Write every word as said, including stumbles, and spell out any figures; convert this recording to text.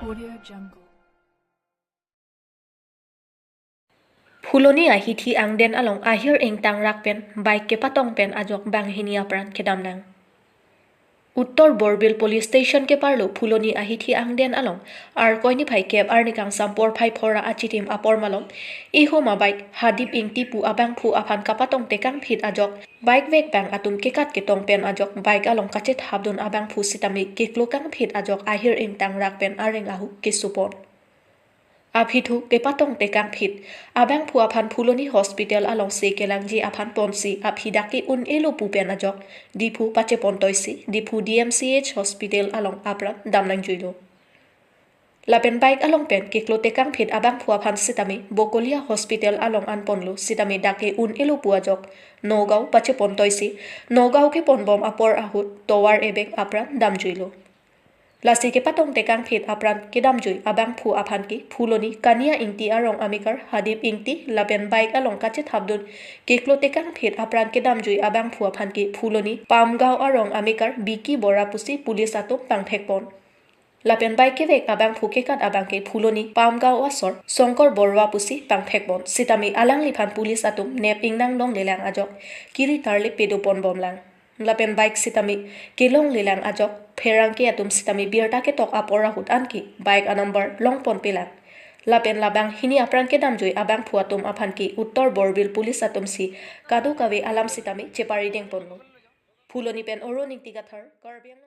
Audio Jungle. Phuloni ahithi angden along ahir ingtang rak pen bike kepatong pen ajok banghini apran kedam nang. Uttor Borbil Police Station keparlo Phuloni ahithi angden along Arkoi niphai kep arni kangsam porphai phora achitim apor malom ihum abike Hadip Ingti pu abangphu aphan kapatong tekangphit ajok bike vek bang atum kekat ketong pen ajok bike along kachethapdun abangphu sitame keklo kangphit ajok ahir ingtang rak pen areng ahu kesupon. Aphi thu kepatong tekangphit abangphu aphan Phuloni Hospital alongsi kelangji aphan ponsi aphi dak ke-un-elo pu pen ajok Diphu pachepon toisi Diphu D M C H Hospital along apran dam nangjuilo. Lapen bike along pen keklo tekangphit abangphu aphan sitame Bokolia Hospital along an ponlo sitame dak ke-un-elo pu ajok Nagaon pachepon toisi Nagaon keponbom apor ahut tovar ebeng apran damjuilo. Lasi kepatong tekangphit apran kedamjui abangphu aphan ke Phuloni Kania Ingti arong amekar Hadip Ingti lapen bike along kachethapdun keklo tekangphit apran kedamjui abangphu aphan ke Phuloni Pamgaon arong amekar Biki Bora pusi police atum pangthekpon. Lapen bike kevek abangphu kekat abang ke Phuloni Pamgaon asor Songkor Borwa pusi pangthekpon sitame alangliphan police atum nep ingnang longlelang ajok kiri tarle pedoponbomlang. Lapen bike sitame kelonglelang ajok pherangke atum sitame birta ketok apor ahut anke bike anumber longponpelang. Lapen la banghini apran kedamjui abangphu atum aphan ke Uttor Borbil Police atumsi kadokave alam sitame cheparidengponlo. Phuloni pen Oro Ningti Kathar, Karbi Anglong.